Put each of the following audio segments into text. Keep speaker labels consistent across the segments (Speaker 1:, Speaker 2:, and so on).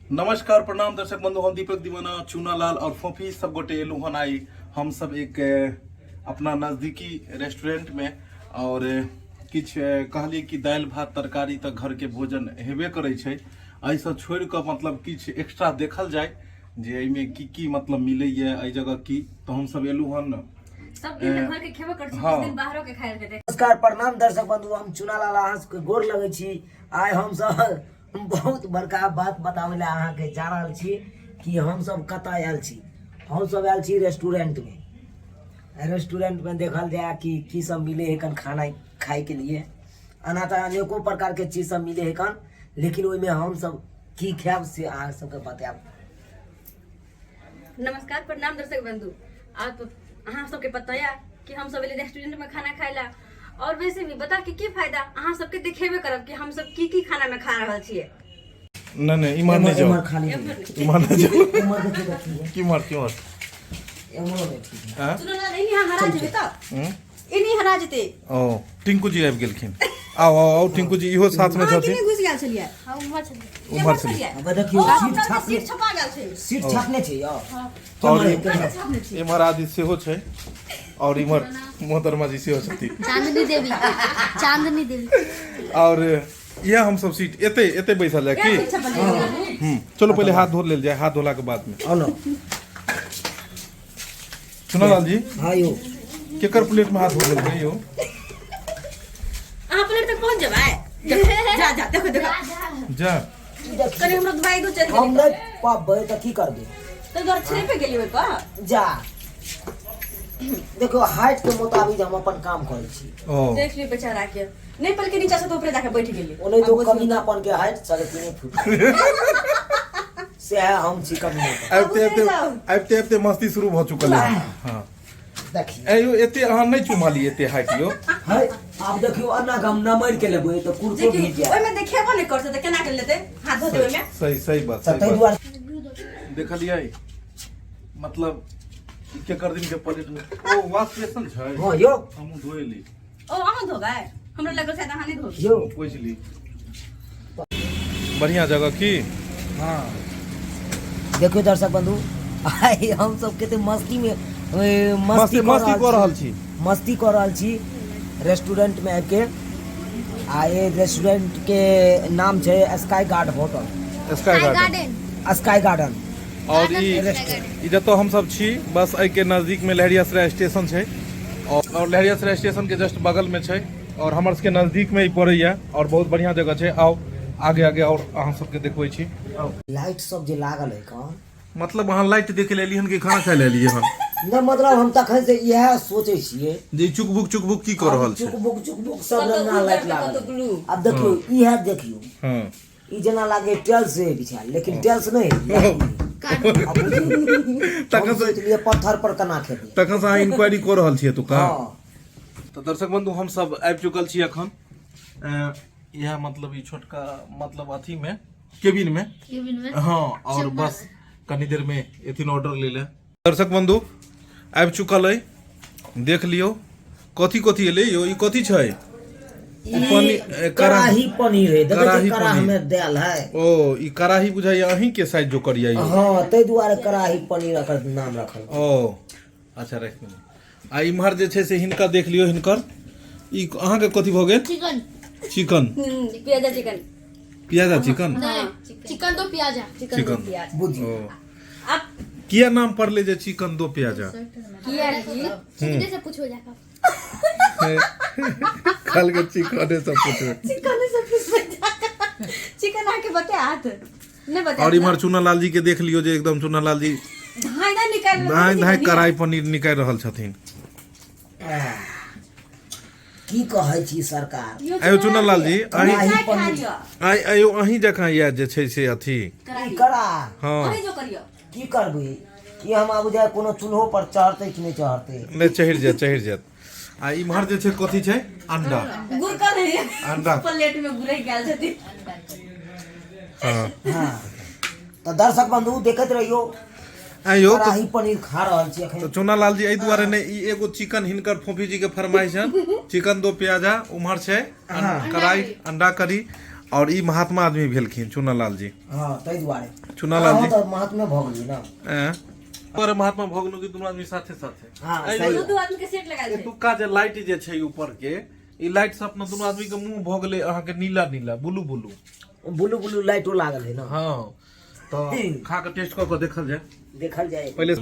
Speaker 1: नमस्कार प्रणाम दर्शक बंधु, हम दीपक दीवाना, चूनालाल और फोफी सब गोटे एलू हन आई हम सब एक अपना नज़दीकी रेस्टोरेंट में और किछु कहलिए कि दालि भात तरकारी तऽ घर के भोजन हेबे करै छै, एहिसँ छोड़ि कऽ मतलब किछु एक्स्ट्रा देखल जाय जे एहिमे की की मतलब मिलैए एहि जगह की। तऽ हम सब एलू हन
Speaker 2: सब दिन तऽ घर के खेबे करै छी, किछु दिन बाहरो के खायल जेतै।
Speaker 3: नमस्कार प्रणाम दर्शक बंधु, हम चुनालाल अहाँ सबके गोर लगै छी। आइ हमसब बहुत बड़का बात बताबै लए अहाँके जा रहल छी कि हमसब कतऽ आयल छी। हमसब आयल छी रेस्टोरेंटमे। रेस्टोरेंटमे देखल जाय कि की सब मिले है कन खाना खाइके लिए। एना तऽ अनेको प्रकारके चीज सब मिले है कन, लेकिन ओहिमे हमसब की खायब से अहाँ सबके बतायब।
Speaker 2: नमस्कार प्रणाम दर्शक बंधु, आप अहाँ सबके पता या कि हम सब एलियै रेस्टोरेंट में खाना खाय ला, और वैसे भी बता के की फायदा, अहाँ सबके देखेबे करब कि हम सब की की खाना में खा रहल छियै।
Speaker 1: नहीं नहीं, इमहर नहीं जाओ,
Speaker 3: एम्हर खाली नहीं।
Speaker 1: इमहर नहीं जाओ।
Speaker 3: एम्हर देखियौ तऽ ठीक है।
Speaker 1: किम्हर किम्हर?
Speaker 3: एम्हरो नहीं ठीक है।
Speaker 1: हाँ?
Speaker 2: सुनो ना, एनी हरा जेबै तऽ
Speaker 1: हम्म?
Speaker 2: एनी हरा जेतै।
Speaker 1: ओ टिंकू जी आबि गेलखिन। आओ आओ आओ टिंकू जी इहो साथ में
Speaker 2: अहाँ
Speaker 1: छथिन।
Speaker 2: केने घुसि गेल छलियै?
Speaker 4: हम उम्हर छलियै।
Speaker 1: उम्हर छलियै।
Speaker 3: अब देखियौ,
Speaker 2: ओ,
Speaker 3: सीट
Speaker 2: हमरा
Speaker 3: छापने
Speaker 2: सीट छपा गेल छै।
Speaker 3: सीट छापने छै यौ।
Speaker 1: और
Speaker 2: कहाँ छापने छी?
Speaker 1: इम्हर आदि सेहो छै और इम्हर मोहतरमा जी सेहो छथिन।
Speaker 4: चांदनी देवी, चांदनी देवी।
Speaker 1: और इएह हम सब सीट एते एते बैसल जाय की?
Speaker 2: सीट छपल छै।
Speaker 1: चलो पहिले हाथ धो लेल जाय, हाथ धोला के बाद में।
Speaker 3: आउ ने।
Speaker 1: चुनालाल जी।
Speaker 3: हाँ यौ।
Speaker 1: केकर प्लेट में हाथ धो लेल यौ?
Speaker 2: अहाँ प्लेट तक पहुँच जेबै? जा जा, देखो देखो।
Speaker 1: जा।
Speaker 2: कनि हमरो दवाई दो चलि
Speaker 3: हम
Speaker 2: गेलै।
Speaker 3: नहि पबबै तऽ की करबै?
Speaker 2: तऽ दुआरे छिड़े गेलियै ओहि पर।
Speaker 3: जा देखो, हाइट के मुताबिक हम अपन काम करै छी।
Speaker 1: ओ
Speaker 2: देख लियौ बेचारा के, नहि पल के नीचा से तऽ ऊपरे जाके बैठ गेलै।
Speaker 3: ओने तो कमीनापन के हाइट 3.5 फुट से है, हम छी कमीनापन।
Speaker 1: आबिते आबिते
Speaker 2: जाउ।
Speaker 1: आबिते आबिते मस्ती शुरू भऽ चुकल है। हाँ
Speaker 3: देखियौ
Speaker 1: ए यौ, एते अहाँ नहि चुमलियै एते हाइट यौ।
Speaker 3: है, आब देखियौ, एना के हम नमरि के लेबै तऽ कुर्तो
Speaker 2: जेकि
Speaker 3: भीज जायत।
Speaker 2: ओहिमे देखेबो नहि करतै तऽ केना के लेतै हाथ धोतै ओहिमे?
Speaker 1: सही सही बात,
Speaker 3: तऽ
Speaker 1: सही
Speaker 3: ताहि
Speaker 1: बात।
Speaker 3: दुआरे
Speaker 1: देखलियै मतलब ई केकर दिन के प्लेट में ओ वॉश बेसन छै।
Speaker 3: हँ यौ।
Speaker 1: हमहूँ धोएली।
Speaker 2: ओ अहाँ धोबै? हमरा लगल शायद अहाँ नहि धोबै।
Speaker 3: यौ
Speaker 1: पोछली। बढ़िया जगह की।
Speaker 3: हाँ देखियौ दर्शक बंधु, आइ हम सब कते मस्ती में ए, मस्ती
Speaker 1: मस्ती मस्ती कऽ रहल छी,
Speaker 3: मस्ती कऽ रहल छी रेस्टोरेंट में आबि के। आ ये रेस्टोरेंट के नाम छै sky guard hotel,
Speaker 1: sky garden,
Speaker 4: garden,
Speaker 3: sky garden.
Speaker 1: और ई ई जतऽ हम सब छी बस एहि के नजदीक में लहेरियासराय स्टेशन छै और लहेरियासराय स्टेशन के जस्ट बगल में छै और हमर सबके नजदीक में ई पड़ैया और बहुत बढ़िया जगह छै। आउ आगे आगे और अहाँ सबके देखबै छी। आउ।
Speaker 3: लाइट सब जे लागल है कन,
Speaker 1: मतलब अहाँ लाइट देखे ले एलियै हन कि खाना खाय ले एलियै हन?
Speaker 3: नहि, मतलब हम तखन से इएह सोचै छियै
Speaker 1: जे ई चुकबुक चुकबुक की कऽ रहल छै।
Speaker 3: चुकबुक चुकबुक सब
Speaker 2: कतौ
Speaker 3: रंगा लाइट
Speaker 2: उज्जर तऽ
Speaker 3: लागल
Speaker 2: कतौ
Speaker 3: है।
Speaker 2: ब्लू।
Speaker 3: आब देखियौ, इएह देखियौ,
Speaker 1: हँ
Speaker 3: ई जेना लागे टेल्स है बिछायल, लेकिन टेल्स नहि है। आब बुझियौ,
Speaker 1: तखन
Speaker 3: हम
Speaker 1: से
Speaker 3: सोचलियै पत्थर पर केना खेबै।
Speaker 1: तखन से अहाँ इंक्वायरी कऽ रहल छियै एतुका?
Speaker 3: हँ।
Speaker 1: तऽ दर्शक बंधु, हम सब आबि चुकल छी एखन इएह मतलब ई छोटका मतलब अथी में केबिन में।
Speaker 4: केबिन में।
Speaker 1: हाँ, और बस कनी देर में एथिन ऑर्डर ले ले। दर्शक बंधु आबि चुकल अइ, देख लियौ कथी कथी एलै यौ। ई कथी छै?
Speaker 3: ई
Speaker 1: पनीर,
Speaker 3: कड़ाही पनीर है, देखै
Speaker 1: कड़ाही
Speaker 3: छियै कड़ाह
Speaker 1: पनीर।
Speaker 3: में देल है।
Speaker 1: ओ ई कड़ाही बुझाइया अहीं के साइज जो करिया यौ।
Speaker 3: हाँ, ताहि दुआरे कड़ाही पनीर एकर नाम रखल।
Speaker 1: ओ अच्छा, राखि दियौ। आ इम्हर जे छै से हिनका देख लियौ, हिनकर ई अहाँके कथी भऽ गेल?
Speaker 4: चिकन।
Speaker 1: चिकन।
Speaker 2: प्याजा चिकन।
Speaker 1: प्याजा चिकन।
Speaker 4: नहीं, चिकन दो प्याजा।
Speaker 2: Chicken
Speaker 1: chicken.
Speaker 2: दो प्याज।
Speaker 3: बुझियौ
Speaker 1: ओ
Speaker 2: आप
Speaker 1: किया नाम पड़ले जे चिकन दो प्याजा?
Speaker 2: किया की
Speaker 4: चिकने से पूछो जाकर।
Speaker 1: कल के चिकने सब पूछो।
Speaker 2: चिकन से पूछो चिकन आके बतायत नहीं बतायत।
Speaker 1: और इम्हर चुनालाल जी के देख लियौ जे एकदम चुनालाल जी
Speaker 2: धाय धाय निकालि रहल
Speaker 1: धाय
Speaker 2: छथिन।
Speaker 1: धाय कढ़ाई पनीर निकालि रहल छथिन।
Speaker 3: की कहै छी सरकार?
Speaker 2: यौ
Speaker 1: आयो चुनालाल जी, अहीं
Speaker 3: कड़ाही
Speaker 2: चाय खा
Speaker 3: पनीर।
Speaker 2: लिअ।
Speaker 1: आइ आयो अहीं जकाँ यऽ जे छै से अथी
Speaker 3: ई कड़ा।
Speaker 1: हँ
Speaker 2: अहीं जो करियौ।
Speaker 3: की करबै ई हम आब जाय कोनो चूल्हो पर चढ़तै कि नहि चढ़तै?
Speaker 1: नहि, चढ़ि जायत, चढ़ि जायत। आ इम्हर जे छै कथी छै? अंडा।
Speaker 2: गुरकल है।
Speaker 1: अंडा।
Speaker 2: प्लेट में गुरैक गेल छथिन।
Speaker 1: हाँ।
Speaker 3: हाँ, तऽ दर्शक बंधु देखैत रहियौ।
Speaker 1: आइयो तऽ
Speaker 3: कड़ाही पनीर खा रहल छी अखन।
Speaker 1: तऽ चुनालाल जी एहि दुआरे नहि, ई एगो चिकन हिनकर फोफी जी के फरमाइश छनि, चिकन दो प्याजा। उम्हर छै कढ़ाई अंडा करी और ई महात्मा आदमी भेलखिन चुनालाल जी।
Speaker 3: हाँ, ताहि दुआरे
Speaker 1: चुनालाल जी।
Speaker 3: अहाँ तऽ महात्मे भऽ गेलियै ने।
Speaker 1: ऐं? पर महात्मा भऽ गेलहुँ कि दुनू आदमी साथे साथे।
Speaker 3: हाँ,
Speaker 1: ऐ
Speaker 3: सही।
Speaker 2: दू दू आदमी के सेट लगायल छै।
Speaker 1: एतुक्का जे लाइट जे छै ऊपर के, ई लाइट से अपना दुनू आदमी के मुंह भऽ गेलै अहाँके नीला नीला, ब्लू ब्लू।
Speaker 3: ब्लू ब्लू लाइटो लागल है ना।
Speaker 1: हाँ, तऽ खा के टेस्ट कऽ के देखल जाय।
Speaker 3: देखल जाय।
Speaker 1: पहिले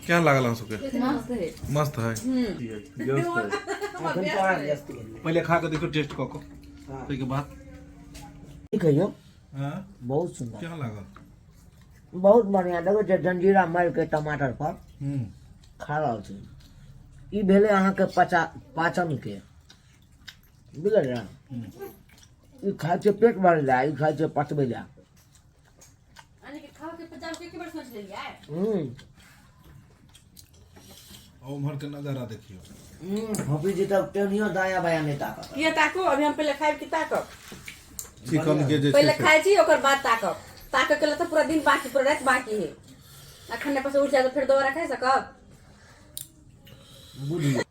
Speaker 1: केहन लागल अहाँ सबके?
Speaker 2: मस्त है।
Speaker 1: मस्त है। व्यस्त है।
Speaker 3: अखन कहाँ व्यस्त भेलियै?
Speaker 1: पहिले खा के देखियौ टेस्ट कऽ के,
Speaker 3: हाँ।
Speaker 1: ताहिके बाद।
Speaker 3: ठीक है यौ।
Speaker 1: हाँ?
Speaker 3: बहुत सुंदर।
Speaker 1: केहन लागल?
Speaker 3: बहुत बढ़िया लगै छै। जंजीरा मारि के टमाटर पर खा रहल छी। ई भेलै अहाँके पचा पाचन के, बुझलियै? ई खाइ छै पेट भरै लए, ई खाइ छै पचबै लए।
Speaker 2: यानी कि खाओ के पचाव के बार सोच लेलियै।
Speaker 1: आ उम्हर के नजारा देखियौ।
Speaker 3: भोपी जी तब टेनियो दाया बाया नहि ताकत।
Speaker 5: किया ताकू? अभी हम पहिले खायब कि ताकब?
Speaker 1: चिकन के जे
Speaker 5: पहिले
Speaker 1: छै से-
Speaker 5: खाइ छी, ओकर बाद ताकब। ताकऽ के लेल तऽ पूरा दिन बाकी, पूरा राति बाकी है। अखन पर से उठ जाए तऽ फेर दोबारा खाइ सकब?
Speaker 3: बुझियौ।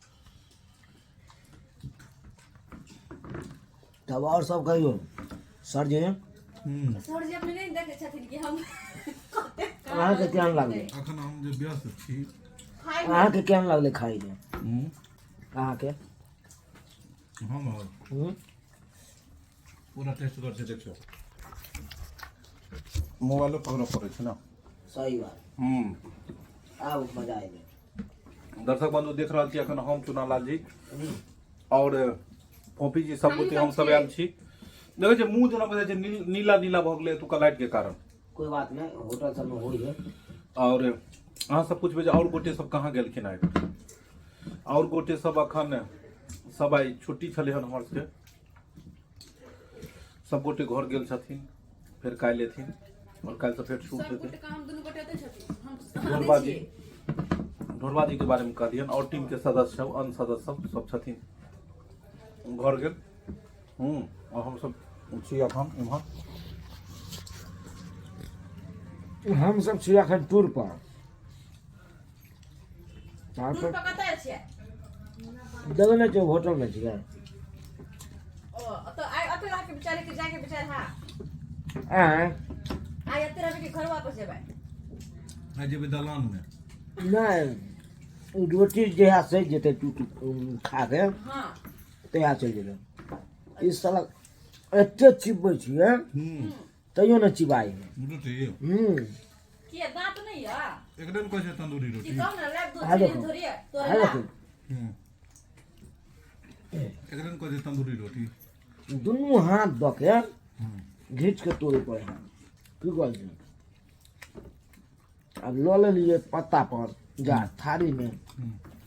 Speaker 3: तब आओर सब कहियौ सर जी।
Speaker 2: सर जी अपने नहि देखै छथिन कि हम
Speaker 3: अहाँके केहन लागलै?
Speaker 1: अखन हम जे व्यस्त छी।
Speaker 3: अहाँके केहन लागलै खाइमे अहाँके?
Speaker 1: हम पूरा टेस्ट कर छै। देखियौ, मोबाइलो पकड़ऽ पड़ै छै ने।
Speaker 3: सही बात। आब मजा एलै।
Speaker 1: दर्शक बंधु, देख रहल छी अखन हम चुनालाल जी और फोफी जी सब गोटे हम सब आयल छी। देखै छियै मुँह जेना बुझाइ छै नीला नीला भऽ गेलै एतुका लाइट के कारण।
Speaker 3: कोई बात नहीं, होटल सब में होइ है।
Speaker 1: और अहाँ सब पूछबै जे और गोटे सब कहाँ गेलखिन आइ? और गोटे सब अखन सब आइ छुट्टी छलै हन हमर सबके, सब गोटे घर गेल छथिन, फेर काल्हि एथिन और काल्हिसँ फेर शूट
Speaker 2: सब
Speaker 1: हेतै।
Speaker 2: गोटे हम दुनू गोटे ओतै छथिन, हम
Speaker 1: ढोरबा जी, ढोरबा जी के बारे में कहलियनि और टीम के सदस्य सब, अन्य सदस्य सब सब छथिन घर गेल। और हम सब छी अखन इम्हर।
Speaker 3: हम सब छी अखन टूर पर।
Speaker 5: टूर पर कतऽ छियै?
Speaker 3: देखै नहि छियै, होटल मे छियै।
Speaker 5: ओ ओतऽ आइ ओतऽ रहके विचार है कि जाके विचार है?
Speaker 3: आँय?
Speaker 5: आइ एते रहबै कि घर वापस जेबै?
Speaker 1: आइ जेबै दलान मे।
Speaker 3: नहि, ओ रोटी जहिया सधि जेतै टूट खा के तहिया चलि जेबै। ई साला एते चिबबै छियै तैयो नहि चिबाइ है।
Speaker 1: रोटी?
Speaker 5: किया, दांत नहीं है?
Speaker 1: एकरे ने कहै छै तंदूरी
Speaker 5: की
Speaker 1: रोटी।
Speaker 5: कहू ने, लाब दूध
Speaker 3: हाँ,
Speaker 5: चीनी
Speaker 3: देखो।
Speaker 5: थोड़ी है तोरा।
Speaker 3: है।
Speaker 5: ला।
Speaker 3: देखियौ।
Speaker 1: एकरे ने कहै छै तंदूरी रोटी।
Speaker 3: दुनू हाथ दऽ के घीच के तोड़े पड़े है। की कहै छै, आब लऽ लेलियै पत्ता पर जा थारीमे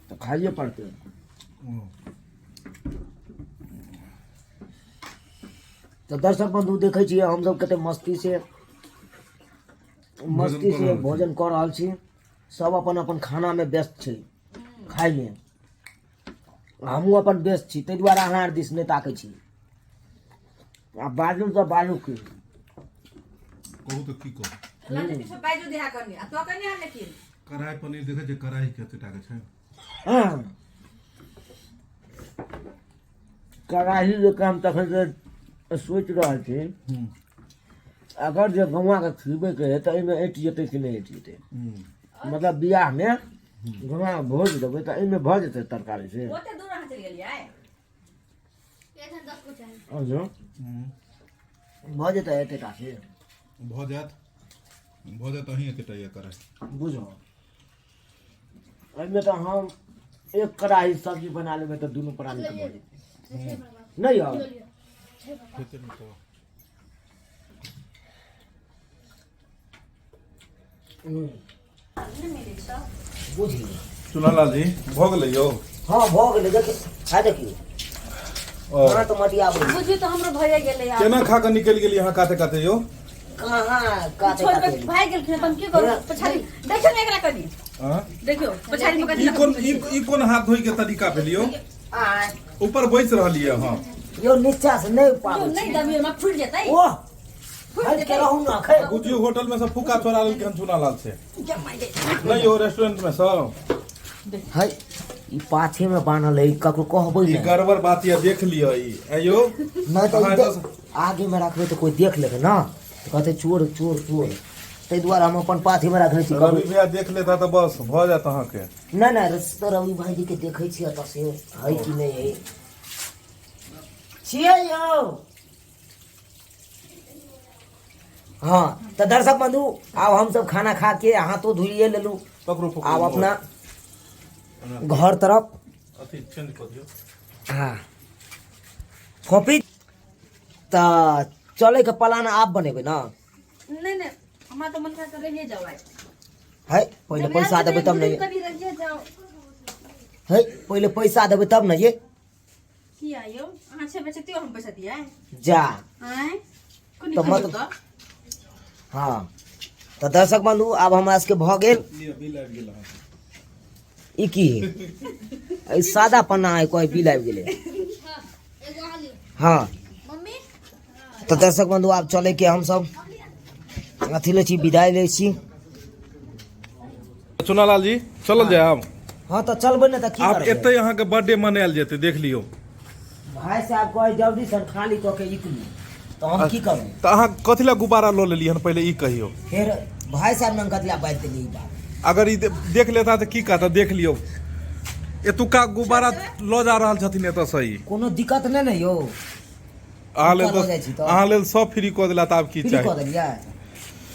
Speaker 3: तऽ खाइए पड़तै।
Speaker 1: ओ
Speaker 3: तऽ दर्शक बंधु, देखै छियै हमसब कते मस्ती से मस्ती से
Speaker 1: रहल छी।
Speaker 3: भोजन कऽ रहल छी। सब अपन अपन खानामे व्यस्त छै खाइमे, हमहूँ अपन व्यस्त छी, ताहि दुआरे अहाँ आर दिस नहि ताकै छी। आ बाजू तऽ बाजू की?
Speaker 1: कहू तऽ की कहू?
Speaker 5: लाते पीछे बाजू दिहा कनी आ तो कनी आ लेकिन
Speaker 1: कढ़ाई पनीर देखै छै, कढ़ाई कते टा के छै।
Speaker 3: हाँ। कड़ाही जे हम तखन से सोचि रहल छी, अगर जे गौआँके खिबैके है तऽ एहिमे अटि जेतै कि नहि अटि जेतै? मतलब बियाहमे गौआँ भोज देबै तऽ एहिमे भऽ जेतै तरकारी से?
Speaker 5: ओते दूर अहाँ चलि गेलियै?
Speaker 4: एखन 10 गो चाही।
Speaker 3: अच्छा, भऽ जेतै एतेटा से?
Speaker 1: भऽ जायत, भऽ जायत। अहीं एतेटा यऽ कढ़ाई।
Speaker 3: बुझो, एहिमे तऽ हम एक कड़ाही सब्जी बना लेबै तऽ दुनू प्राणीके भऽ जेतै, नहि यौ?
Speaker 1: हेतै ने तऽ।
Speaker 3: बुझली?
Speaker 1: चुनालाल जी, भऽ गेलै यौ?
Speaker 3: हँ, भऽ गेलै। देखियौ, खा देखियौ।
Speaker 1: ओ,
Speaker 3: खाना तऽ मटियाबै।
Speaker 2: बुझियौ तऽ हमरो भइए गेलै आब।
Speaker 1: केना खा कऽ निकलि गेलियै अहाँ काते काते यौ?
Speaker 3: कहाँ काते
Speaker 2: छोड़
Speaker 3: काते?
Speaker 2: के भागि गेलखिन तऽ हम की करू? पछाड़ी देखियौ ने एकरा कनी।
Speaker 1: आँ?
Speaker 2: देखियौ, पछाड़ी मे
Speaker 1: ई कोन ई ई कोन हाथ धोइ के तरीका भेल यौ?
Speaker 3: आँय?
Speaker 1: ऊपर बैस रहलियै अहाँ।
Speaker 3: यौ, नीचा से नहि पाबै छी।
Speaker 2: नहि दबियौ, हमरा फुटि जेतै।
Speaker 3: ओह, हटि के रहू ने खै।
Speaker 1: बुझियौ, होटल में सब फूका चोरा लेलकै हन चुनालाल से। नहीं यौ, रेस्टोरेंट में सब
Speaker 3: है, ई पाछे में बान्हल है, ई ककरो कहबै
Speaker 1: ई
Speaker 3: नहि।
Speaker 1: गड़बड़ बात यऽ, देख लिअ ई आइयो।
Speaker 3: नहि तऽ
Speaker 1: अहाँ
Speaker 3: ई
Speaker 1: एतऽ
Speaker 3: आगेमे रखबै तऽ कोइ देख लेतै ने तऽ कहतै चोर चोर चोर, ताहि दुआरे हम अपन पाथीमे रखने छी।
Speaker 1: रवि भैया देख लेता तऽ बस भऽ जायत अहाँके।
Speaker 3: नहि नहि, तऽ रवि भाईजी के देखै छियै एतऽ से है कि नहि है। छियै यौ। हँ, तऽ दर्शक बंधु, आब हमसब खाना खा के हाथो धोइए लेलहुँ।
Speaker 1: पकड़ू पकड़ू।
Speaker 3: आब अपना घर तरफ।
Speaker 1: अथी चेंज कऽ दियौ।
Speaker 3: हँ फोपी, तऽ चलैके प्लान आब बनेबै ने?
Speaker 2: नहि नहि, हमरा तऽ मन कर रहिए जाओ आइ।
Speaker 3: है, पहिले पैसा देबै तब ने।
Speaker 2: कभी रहिए जाओ।
Speaker 3: है, पहिले पैसा देबै तब ने ये।
Speaker 2: किया यौ, अहाँ छै बेचतियो, हम पैसा दिया?
Speaker 3: जा।
Speaker 2: आँय, कोनी
Speaker 3: तऽ
Speaker 2: खइयौ।
Speaker 3: मतलब- हँ, तऽ दर्शक बंधु, आब हमरा सबके भऽ गेल।
Speaker 1: लिअ, बिल आबि गेल अहाँके।
Speaker 3: ई की है? ई सादा पन्ना है, कोई बिल आबि गेलै।
Speaker 4: एगो अहाँ लियौ।
Speaker 3: हँ।
Speaker 4: मम्मी।
Speaker 3: तऽ दर्शक बंधु, आब चलै के हमसब अथी लै छी, विदाई लै छी।
Speaker 1: चुनालाल जी, चलल जाय आब?
Speaker 3: हँ, तऽ चलबै ने, तऽ की
Speaker 1: आब
Speaker 3: करबै?
Speaker 1: एते अहाँके बर्थडे मनायल जेतै, देख लियौ।
Speaker 3: भाय साहब कहै जल्दी सन खाली कऽ के निकलू, तऽ हम की करू?
Speaker 1: तऽ अहाँ कथी लए गुब्बारा लऽ लेलियै हन, पहिले ई कहियौ।
Speaker 3: फेर भाय साहब ने कथी लए बाजि देलियै ई बात?
Speaker 1: अगर ई देख लेता तऽ की कहता? देख लियौ, एतुका गुब्बारा लऽ जा रहल छथिन एतऽ ई।
Speaker 3: कोनो दिक्कत नहि ने यौ?
Speaker 1: अहाँ लेल
Speaker 3: लऽ जाइ छी
Speaker 1: तऽ
Speaker 3: तऽ?
Speaker 1: अहाँ लेल सब फ्री कऽ देला, तऽ आब की
Speaker 3: फ्री
Speaker 1: चाही?
Speaker 3: कऽ देलियै,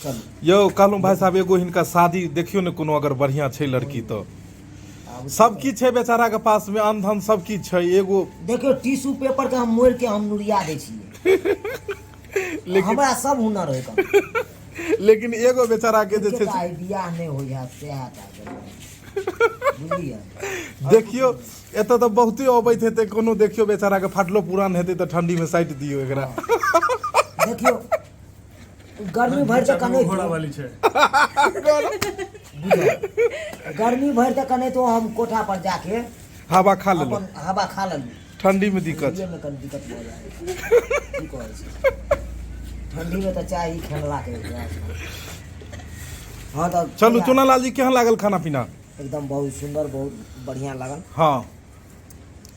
Speaker 3: चलू।
Speaker 1: यौ, कहलहुँ भाय साहब, एगो हिनका शादी देखियौ ने कोनो अगर बढ़िआँ छै लड़की तऽ।
Speaker 3: आब
Speaker 1: सब किछु छै बेचारा के पास में, अन्न धन सब किछु छै, एगो
Speaker 3: देखियौ, टिश्यू पेपर के हम मोड़ि के हम नुरिया दै छियै।
Speaker 1: लेकिन
Speaker 3: हमरा सब हुनर होइ कऽ।
Speaker 1: लेकिन एगो बेचारा के जे छै से-
Speaker 3: आइ बियाह नहि होइ हैत सएह टा बुझलियै।
Speaker 1: देखियौ, एतऽ तऽ बहुते अबैत हेतै, कोनो देखियौ बेचारा के फाटलो पुरान हेतै तऽ ठंडी में साटि दियौ एकरा।
Speaker 3: देखियौ, गर्मी भरि तऽ कने
Speaker 6: घोड़ा वाली छै।
Speaker 3: बुझल, गर्मी भरि तऽ कने तो हम कोठा पर जाके
Speaker 1: हवा खा लेलहुँ।
Speaker 3: अपन हवा खा लेलहुँ।
Speaker 1: ठंडी में दिक्कत छै।
Speaker 3: ठंडीमे कनि दिक्कत भऽ जाइ की कहै छै, ठंडीमे तऽ चाही खेलला के। हँ, तऽ
Speaker 1: चलू। चुनालाल जी, केहन लागल खाना पीना?
Speaker 3: एकदम बहुत सुन्दर, बहुत बढ़िआँ लागल।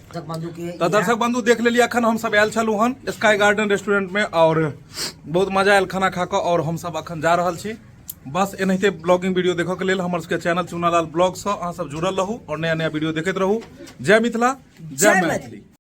Speaker 3: दर्शक बंधु के
Speaker 1: तऽ दर्शक बंधु, देख लेलियै, अखन हमसब आयल छलहुँ हन स्काई गार्डन रेस्टोरेंट में और बहुत मजा आयल खाना खा कऽ और हमसब अखन जा रहल छी। बस एनाहिते ब्लॉगिंग वीडियो देखऽ के लेल हमर सबके चैनल चुनालाल ब्लॉग सँ अहाँ सब जुड़ल रहू और नया नया वीडियो देखैत रहू। जय मिथिला, जय
Speaker 3: जय
Speaker 1: मैथिली।